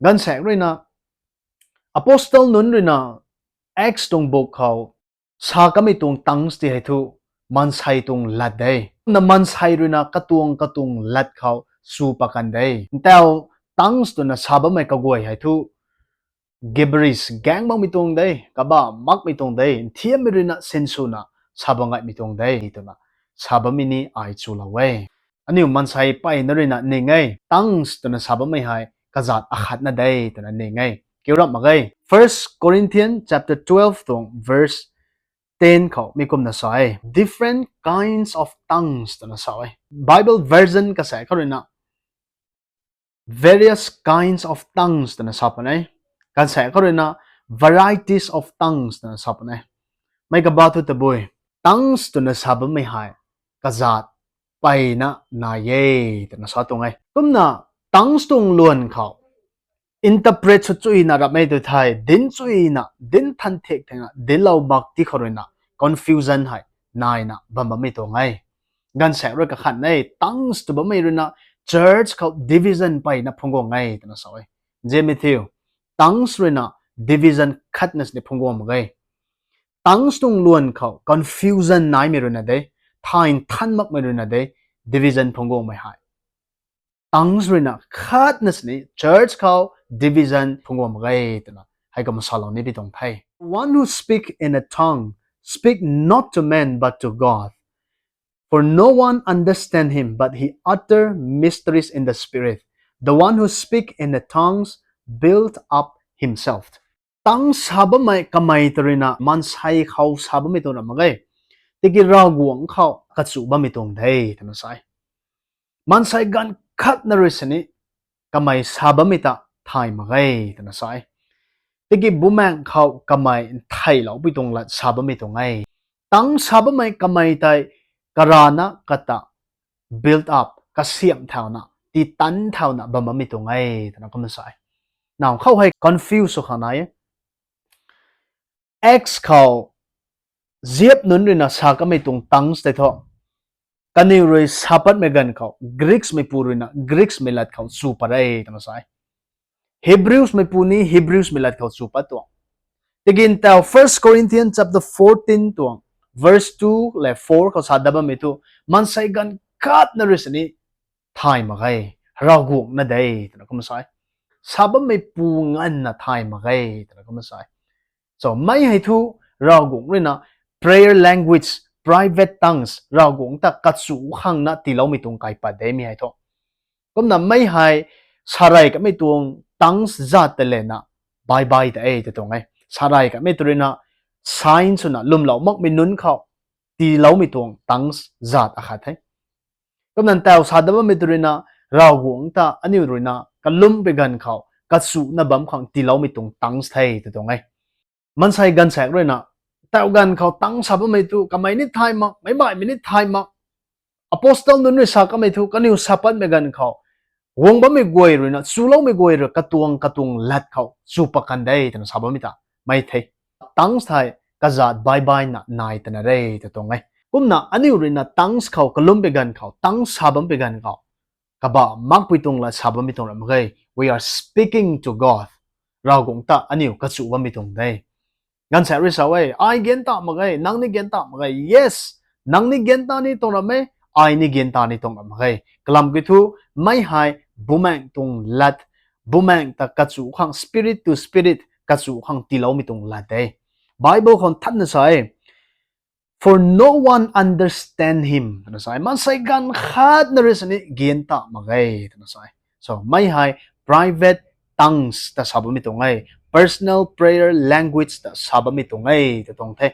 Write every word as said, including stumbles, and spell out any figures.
Gaanvsaekc ruina, Apostle nunc ruina, Acts tuang book khou, sa kamei tuang tongues ti hei thu, maansei tuang lat de. Na maansei ruina katuang katuang lat khou sw pat kan de. Ntau tongues twna sa bammei kaguay hei thu, gibberish, gaeng makmei tuang de, kaba makmei tuang de, nthiammei ruina sinswna sa bam ngaimei tuang de, twna sa bammei ni ai chulou e. Aniu maansei mpeyna ruina ning e, tongues twna sa bammei hei kazat akhatna de, twna ning e. Kiu rap mak ge. First Corinthians chapter twelve tuang verse ten khou mi kumna sa e, different kinds of tongues twna sa e. Bible version kasaekc khou ruina various kinds of tongues twna sa puni e. Gaanvsaekc khou ruina varieties of tongues twna sa puni e. Mei kaba thu tabui, tongues twna sa bammei hei kazat mpeyna nai e, twna sa tuang e. Kumna tongues tuang luan khou interpret sw chuyna rapmei tu thei, dinc chuyna, dinc than thek thekna dinclou mak ti khou ruina confusion hei naina bam bammei tuang e. Gaanvsaekc rui kakhan e, tongues tw bammei ruina church khou division mpeyna phungc guang e, twna sa e. Nzianmei thiu, tongues ruina division khatna sini phungc guang mak ge. Tongues tuang luan khou confusion naimei ruina de, thay nthan makmei ruina de, division phungc guangmei hei. Tongues ruina khatna sini church khou division phungc guang mak ge, twna hei kumna salou ni pi tuang the. One who speak in a tongue, speak not to men but to God. For no one understand him, but he utter mysteries in the spirit. The one who speak in the tongues build up himself. Tongues sa bammei kamei ta ruina maansei khou sa bammei tuang ram mak ge. Tiki Ravguangc khou kachu bammei tuang de, twna sa e. Maansei ganv khatna rui sini kamei sa bammei ta thay mak ge, twna sa e. Tiki Bumaengh khou kamei ntheiloupui tuang lat sa bammei tuang e. Tongues sa bammei kamei tei karana kata build up, kasiamh thauna, titan thauna bam bammei tuang e, twna kumna sa e. Now khou hei confuse sw khang nai e. Acts khou ziap nunc ruina sa kamei tuang tongues tei thu, kaniw rui sa patmei ganv khou Greeks meipu ruina Greeks mei lat khou chu pat e, twna sa e. Hebrews meipu ni Hebrews mei lat khou chu pat tuang. Tiki ntau First Corinthians chapter fourteen tuang verse two le four khou sa dat bammei thu, maansei ganv khatna rui sini thay mak ge, Ravguangc na de, twna kumna sa e. Sa bammeipu nganvna thay mak ge, twna kumna sa e. So mei hei thu Ravguangc ruina prayer language, private tongues, Ravguangc ta kachu khangna tiiloumei tuang kaipat de mi hei thu. Kumna mei hei sarey kamei tuang tongues zat ta lena bye bye ta e, ta tuang e. Sarey kamei tu ruina sign swna lwmlou makmei nunc khou tiiloumei tuang tongues zat akhat the. Kumna ntau sa dat bammei tu ruina Ravguangc ta aniu ruina kalum pui ganv khou kachuna bam khang tiiloumei tuang tongues the, ta tuang e. Maansei ganvsaekc ruina tau ganv khou tongues sa bammei tu kamei ni thay mak, meic baihmei ni thay mak. Apostle nunc rui sa kamei thu kaniw sa patmei ganv khou guang bammei guay ruina, chuloumei guay rui katuang katuang lat khou chu pat kan de, twna sa bammei ta mei the. Tongues thei kazat bye bye na nai twna re, ta tuang e. Kumna aniu ruina tongues khou kalum pui ganv khou tongues sa bam pui ganv khou kaba makpui tuang lat sa bammei tuang ram mak ge. We are speaking to God. Ravguangc ta aniu kachu bammei tuang de. Ganvsaekc rui sa e, ai gan ta mak ge, nang ni gan ta mak ge. Yes, nang ni gan ta ni tuang ram e, ai ni gan ta ni tuang ram mak ge. Kalam kiu thu, mei hei Bumaengh tuang lat, Bumaengh ta kachu khang, spirit to spirit kachu khang tiiloumei tuang lat de. Bible khou nthanna sa e, for no one understand him, twna sa e. Maansei ganv khatna rui sini gan ta mak ge, twna sa e. So mei hei private tongues ta sa bammei tuang e, personal prayer language ta sa bammei tuang e, ta tuang the.